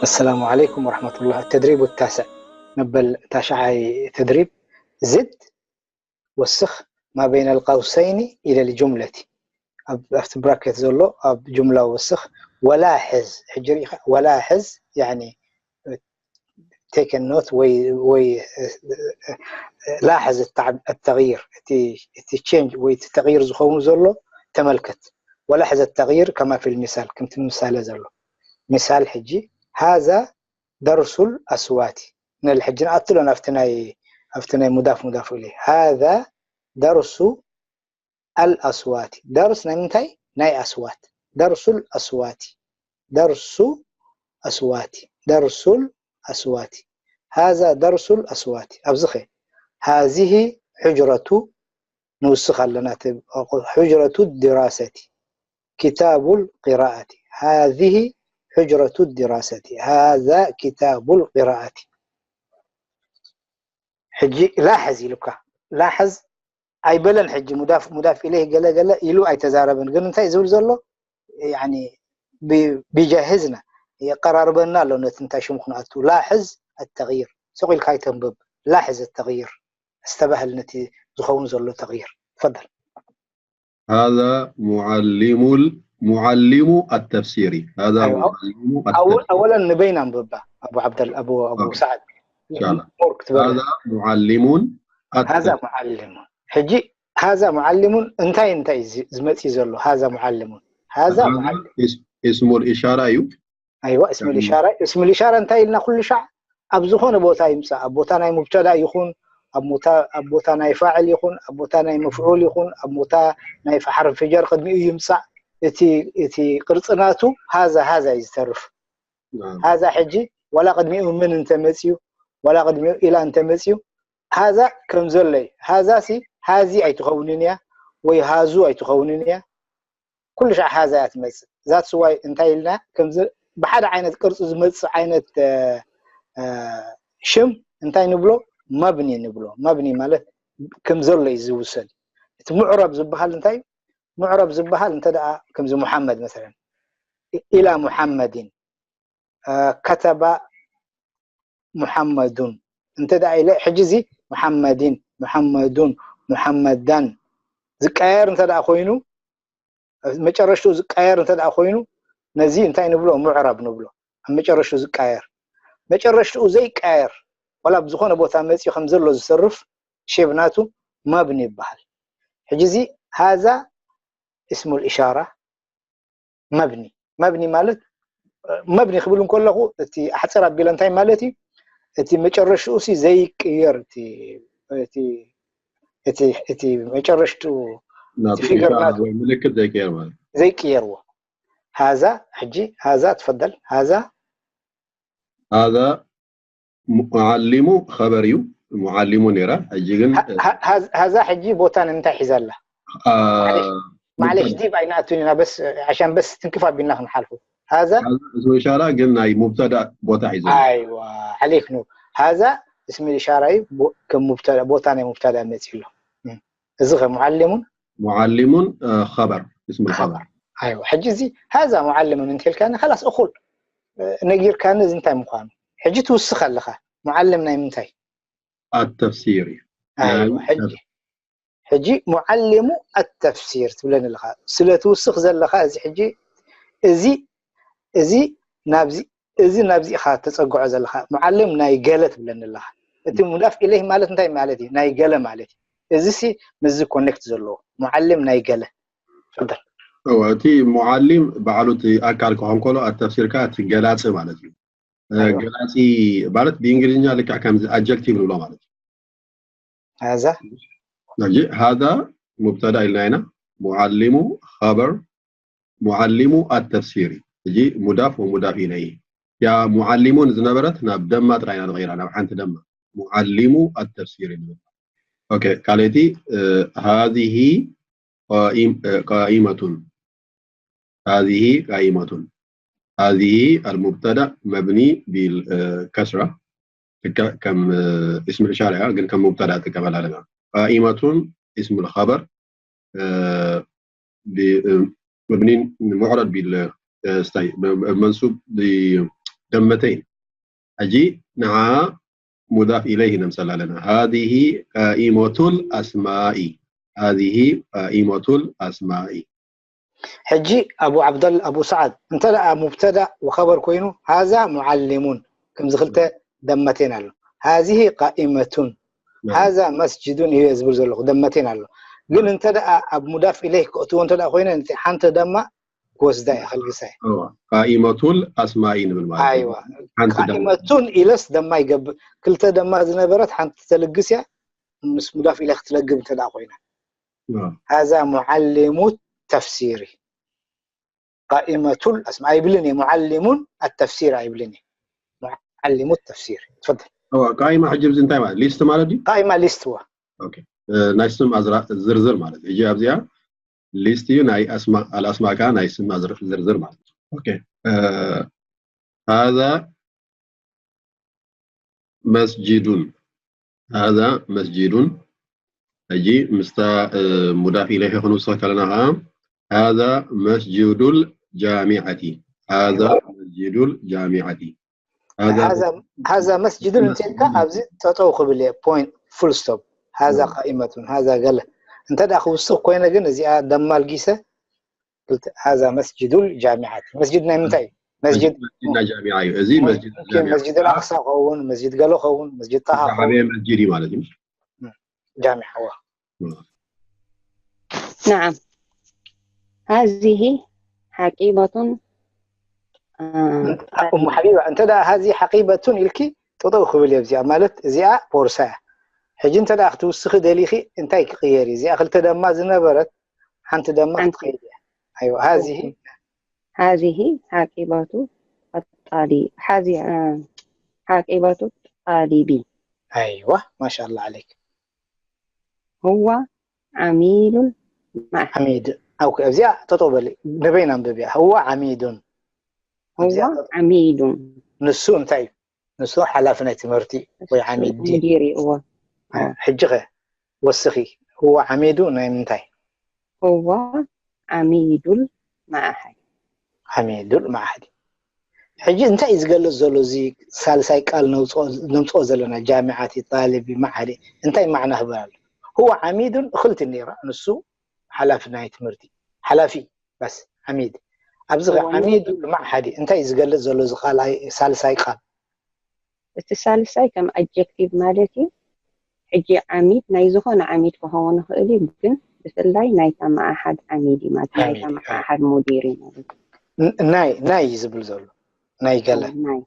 السلام عليكم ورحمة الله. التدريب التاسع. መበል ታሽዓይ ተድሪብ። ዝድ ወስኽ ما بين القوسين إلى الجملة። ኣብ ኣብቲ ብራኬት ዘሎ ኣብ ጁምላ ወስኽ። ወላሕዝ፣ ሕጂ ርኢኻ፣ ወላሕዝ ያኒ take a note ወይ ወይ ላሕዝ التغيير፣ እቲ እቲ ቼንጅ ወይ እቲ ተቕይር ዝኸውን ዘሎ ተመልከት። ወላሕዝ التغيير كما في المثال፣ ከምቲ ምሳሌ ዘሎ ምሳል። ሕጂ هذا درس الأصوات። ነል ሕጂ ንኣትሎ ናብቲ ናይ ኣብቲ ናይ ሙዳፍ ሙዳፍ ኢለይ። هذا درس الأصوات። درس ናይ ምንታይ? ናይ ኣስዋት። درس الأصوات، درس أصوات، درس الأصوات። هذا درس الأصوات። ኣብዚ ኸ هذه حجرة ንውስኽ ኣለና። እቲ حجرة الدراسة، كتاب القراءة، هذه حجرة الدراسة، هذا كتاب القراءة። ሕጂ ላሕዝ ኢሉካ። ላሕዝ ኣይበለን። ሕጂ ሙዳፍ ሙዳፍ ኢለይህ ገለ ገለ ኢሉ ኣይተዛረበን። ግን እንታይ ዝብል ዘሎ ያኒ ብ- ቢጃህዝና የቀራርበና ኣሎ። ነቲ እንታይ ሽሙ ክንኣቱ ላሕዝ التغيير። ስቕ ኢልካ ኣይተንብብ። ላሕዝ التغيير። ኣስተባህል ነቲ ዝኸውን ዘሎ ተቕይር። ትፈደል። هذا معلم ال- معلم التفسير. هذا أيوة. معلم ኣወል التفسير. ኣወለን ንበይና ኣንብባ። ኣቡ ዓብደል ኣቡ ኣቡ ኦኬ። ሰዓድ ኢንሻላህ። ሞር ክትበል። هذا معلم هذا التفسير. معلم። ሕጂ هذا معلم እንታይ እንታይ እዩ ዚ- ዝመጽእ ዘሎ? هذا معلم هذا هذا معلم اس- اسم الإشارة እዩ። ኣይዋ እስም ከም- ልሻራ። እስም ልሻራ እንታይ ኢልና? ኩሉ ሻዕ ኣብ ዝኾነ ቦታ ይምፃእ። ኣብ ቦታ ናይ ሙብተዳ ይኹን ኣብ ሞታ- ኣብ ቦታ ናይ ፋዕል ይኹን ኣብ ቦታ ናይ መፍዑል ይኹን ኣብ ቦታ ናይ ሓርፊ ጀር ቅድሚኡ ይምፃእ። እቲ እቲ ቅርፂ ናቱ ሃዛ ሃዛ እዩ ዝተርፍ። ናም። ሃዛ ሕጂ ዋላ ቅድሚኡ ምን እንተመፅዩ ዋላ ቅድሚኡ ኢላ እንተመፅዩ ሃዛ ከም ዘሎ እዩ። ሃዛ ሲ ሃዚ ኣይትኸውንን እያ ወይ ሃዙ ኣይትኸውንን እያ። ኩሉ ሻዕ ሃዛ እያ ትመፅእ። ዛትስ ዋይ እንታይ ኢልና ከምዚ ብሓደ ዓይነት ቅርፂ ዝመፅእ ዓይነት እ፣ እ፣ ሽም እንታይ ንብሎ? መብኒ ንብሎ። መብኒ ማለት ከም ዘሎ እዩ ዝውሰድ። እቲ ሙዕረብ ዝበሃል እንታይ እዩ? ሙዕረብ ዝበሃል እንተ ደኣ ከምዚ ሙሓመድ መሰለን ኢላ ሙሓመድን እ፣ ከተባ ሙሓመዱን እንተ ደኣ ኢለ ሕጂ እዚ ሙሓመድን ሙሓመዱን ሙሓመዳን ዝቀየር እንተ ደኣ ኮይኑ መጨረሽትኡ ዝቀየር እንተ ደኣ ኮይኑ ነዚ እንታይ ንብሎ? ሙዕረብ ንብሎ። ኣብ መጨረሽትኡ ዝቀየር። መጨረሽትኡ ዘይቀየር ዋላ ኣብ ዝኾነ ቦታ መፂኡ ከም ዘሎ ዝሰርፍ ሼብ ናቱ መብኒ ይበሃል። ሕጂ እዚ ሃዛ እስሙል ኢሻራ መብኒ መብኒ ማለት መብኒ ክብል እንከለኹ እቲ ኣሕፅር ኣቢለ እንታይ ማለት እዩ? እቲ መጨረሽኡ ሲ ዘይቅየር እቲ እቲ እቲ እቲ መጨረሽቱ ናብ እቲ ፊገር ኢሻራ ናቱ ወይ ምልክት ዘይቀየር ማለት እዩ። ዘይቅየርዎ ሃዛ ሕጂ ሃዛ ትፈደል ሃዛ هذا ሙዓሊሙ ኸበር እዩ። ሙዓሊሙ ነይራ። ሕጂ ግን ሃ- ሃ- ሃዛ- ሃዛ ሕጂ ቦታ ንምንታይ ሒዛ ኣላ? አ፣ ማዕለሽ ዲብ ኣይንኣቱን ኢና በስ ዓሻን በስ ትንክፍ ኣቢልና ክንሓልፉ። ሃዛ እስሙ ኢሻራ ግን ናይ ሙብተዳ ቦታ ሒዙ ኣሎ። ኣይዋ ዓለይክ ኑር። ሃዛ እስሚ ኢሻራ እዩ። ቦ- ከም ሙብተዳ ቦታ ናይ ሙብተዳ መፂ ኣሎ። እም። እዚ ከ ሙዓሊሙን ሙዓሊሙን እ፣ ኸበር እስሙ ኸበር ኣይዋ ሕጂ እዚ ሃዛ ሙዓሊሙን እንተልካኒ ከላስ እኹል እ፣ ነጊርካኒ እዚ እንታይ ምዃኑ። ሕጂ ትውስኽ ኣለኻ። ሙዓልም ናይ ምንታይ? ኣተፍሲር እዩ። ኣይዋ ናይ ሕጂ ሕጂ ሙዓሊሙ ኣተፍሲር ትብለኒ ኣለኻ። ስለ ትውስኽ ዘለኻ እዚ ሕጂ እዚ እዚ ናብዚ እዚ ናብዚ ኢኻ ተፀግዖ ዘለኻ። ሙዓልም ናይ ገለ ትብለኒ ኣለኻ። እቲ ሙዳፍ ኢለይህ ማለት እንታይ ማለት እዩ? ናይ ገለ ማለት እዩ። እዚ ሲ ምስዚ ኮኔክት ዘለዎ ሙዓልም ናይ ገለ። ትፈደል። እወ፣ እቲ ሙዓሊም ባዕሉ እቲ ኣካል ክኾን ከሎ ኣተፍሲር ከኣ እቲ ገላፂ ማለት እዩ። እ፣ ኣይዋ። ገላፂ ማለት ብእንግሊዝኛ ልክዕ ከምዚ ኣጀክቲቭ ንብሎ ማለት እዩ። ሃዛ ሕጂ ሃዛ ሙብተዳ ኢልና ኢና። ሙዓሊሙ ኸበር ሙዓሊሙ ኣተፍሲር እዩ። ሕጂ ሙዳፍ ወሙዳፍ ኢለይህ ያ ሙዓሊሙን ዝነበረት ናብ ደማ ጥራይ ኢና ንቐይራ፣ ናብ ሓንቲ ደማ። ሙዓሊሙ ኣተፍሲር እዩ። ኦኬ ካልእቲ እ፣ ሃዚሂ ቃኢም- እ፣ ቃኢመቱን ሃዚሂ ቃኢመቱን ሃዚሂ ኣልሙብተዳ መብኒ ቢል እ፣ ከስራ ትከ- ከም እ፣ እስም ኢሻራ እያ ግን ከም ሙብተዳ ትቀበል ኣለና። ቃኢመቱን እስም ኸበር እ፣ ቢ- እ፣ መብኒን ሙዕረብ ቢል እ፣ ስታይ ብ- ብ- መንሱብ ቢ- ደመተይ። ሕጂ ንዓ ሙዳፍ ኢለይህ ነምሰላ ኣለና። هذه قائمة الأسماء. هذه قائمة الأسماء. ሕጂ ኣቡ ዓብደል ኣቡ ሰዓድ እንተ ደኣ ሙብተዳ ወኸበር ኮይኑ ሃዛ ሙዓሊሙን ከምዚ ክልተ ደመቴን ኣሎ። ሃዚህ ቃኢመቱን ሃዛ መስጅዱን እዩ ዝብል ዘለኹ ደመቴን ኣሎ። ግን እንተ ደኣ ኣብ ሙዳፍ ኢለይህ ከእትዎ እንተ ደኣ ኮይነ ሓንቲ ደማ ክወስዳ እየ ከልግሳ እየ። ቃኢመቱል ኣስማኢ ንብል ማለት ኣይዋ ቃኢመቱን ኢለስ ደማ ይገብር ክልተ ደማ ዝነበረት ሓንቲ ተልግስ እያ። ምስ ሙዳፍ ኢለይህ ክትለግብ እንተ ደኣ ኮይና ሃዛ ሙዓሊሙ ተፍሲሪ ቃኢመቱል ኣስማ ኣይብልን እየ። ሙዓሊሙን ኣተፍሲር ኣይብልን እየ። ሙዓሊሙ ተፍሲር ትፈል ቃኢማ ሕጂ ብዚ እንታይ ማለት ሊስት ማለት ድዩ? ቃኢማ ሊስት ዋ ናይ ስም ዝርዝር ማለት ሕጂ ኣብዚኣ ሊስት እዩ። ናይ ኣስማ ኣልኣስማ ከዓ ናይ ስም ዝርዝር ማለት እዩ። ሃዛ መስጂዱን ሃዛ መስጂዱን ሕጂ ምስታ ሙዳፍ ኢለይህ ክንውስኽ ከለና ከዓ ሃዛ መስጂዱል ጃሚዓቲ ሃዛ መስጂዱል ጃሚዓቲ ሃዛ መስጂዱን እንተልካ ኣብዚ ጠጠው ክብል እየ point full stop ሃዛ ቃኢመቱን ሃዛ ገለ እንተ ደኣ ክውስኽ ኮይነ ግን እዚኣ ደማ ኣልጊሰ ሃዛ መስጂዱል ጃሚዓቲ መስጂድ ናይ ምንታይ እዩ? መስጂድ መስጂድ ናይ ጃሚዓ እዩ። እዚ መስጂድ መስጂድ ኣልኣቅሳ ከውን መስጂድ ገሎ ከውን መስጂድ ጣሃ ከውን ዓበየ መስጂድ እዩ ማለት እዩ። ጃሚዓ ዋ نعم هذه حقيبة እሙ ሓቢባ እንተ ደኣ ሃዚ ሓቂበቱን ኢልኪ ጠጠው ክብል እየ እዚኣ ማለት እዚኣ ቦርሳ እያ። ሕጂ እንተ ደኣ ክትውስኺ ደሊኺ እንታይ ክቕየር እዩ? እዚኣ ክልተ ደማ ዝነበረት ሓንቲ ደማ ክትኸይድ እያ። ኣይዋ ሃዚ هذه حقيبة الطالب هذه حقيبة الطالب ኣይዋ ማሻላ ዓለይክ هو عميد المعهد ዓሚድ ኣው እዚኣ ጠጠው በሊ ንበይና ኣንብብያ هو عميد هو عميد ንሱ እንታይ እዩ ንሱ ሓላፊ ናይ ትምህርቲ ወይ ዓሚድ ድዩ مدير هو ሕጂ ኸ ወስኺ هو عميد ናይ ምንታይ هو عميد المعهد عميد المعهد ሕጂ እንታይ እዩ ዝገልፅ ዘሎ እዚ ሳልሳይ ቃል ነምፅኦ ዘለና ጃሚዓቲ ጣልቢ ማዓዲ እንታይ ማዕና ክበሃል هو عميد እኽልቲ ነይራ ንሱ ሓላፊ ናይ ትምህርቲ ሓላፊ በስ ዓሚድ ኣብዚ ዓሚድ ማዕሓዲ እንታይ እዩ ዝገልፅ ዘሎ እዚ ካልኣይ ሳልሳይ ቃል እቲ ሳልሳይ ከም ኣጀክቲቭ ማለት እዩ ሕጂ ዓሚድ ናይ ዝኾነ ዓሚድ ክኸውን ይኽእል እዩ ግን ብፍላይ ናይታ መዓሓድ ዓሚድ እዩ ማለት ናይታ መዓሓድ ሙዲር እዩ ማለት ናይ ናይ እዩ ዝብል ዘሎ ናይ ገለ ናይ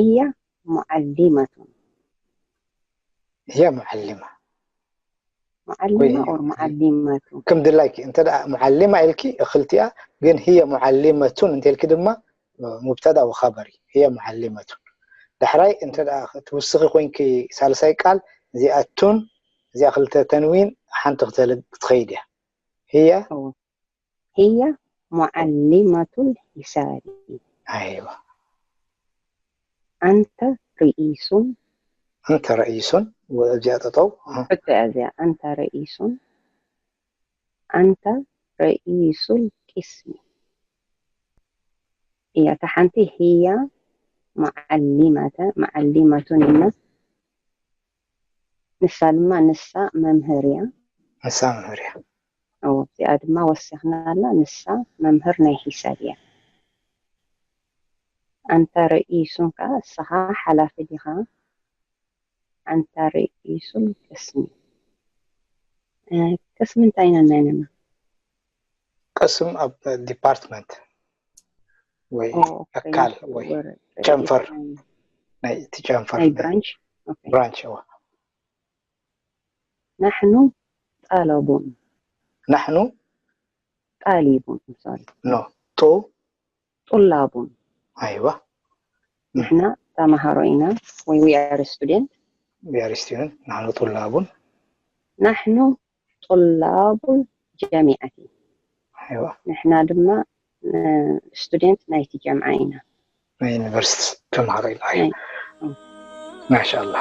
እያ ሙዓሊመቱን እያ ሙዓሊማ ሙዓሊማ ኦር ሙዓሊማቱ ከም ድላይኪ እንተ ሙዓሊማ ኢልኪ እኽልቲያ ግን ህየ ሙዓሊመቱን እንተልኪ ድማ ሙብተዳ ወኻበር እዩ ህየ ሙዓሊመቱን ዳሕራይ እንተ ትውስኺ ኮይንኪ ሳልሳይ ቃል እዚኣቱን እዚኣ ክልተ ተንዊን ሓንቲ ክትኸይድ እያ ህየ هي معلمة الحساب ኣይዋ أنت رئيس أنت رئيس እዚኣ ጠጠው ሕቶ እያ እዚኣ أنت رئيس أنت رئيس القسم እያ እታ ሓንቲ هي معلمة معلمة ኢልና ንሳ ድማ ንሳ መምህር እያ ንሳ መምህር እያ እዚኣ ድማ ወሲኽናላ ንሳ መምህር ናይ ሒሳብ እያ ኣንታ ርኢሱን ከዓ እስኻ ሓላፊ ዲኻ ኣንታ ርኢሱን ቅስሚ ቅስሚ እንታይ ኢና እናይነና ቅስም ኣብ ዲፓርትመንት ወይ ኣካል ወይ ጨንፈር ናይ እቲ ጨንፈር ናይ ብራንች ብራንች እዋ ናሕኑ ጣለቡን ናሕኑ ጣሊቡን ሶሪ ኖ ጡ ጡላቡን ኣይዋ ንሕና ተማሃሮ ኢና ወይ we are student we are student ናሕኑ ጡላቡን ናሕኑ ጡላቡ ጀሚዐቲ ኣይዋ ንሕና ድማ ስቱደንት ናይቲ ጀምዓ ኢና ናይ ዩኒቨርሲቲ ተምሃሮ ኢና ማሻላ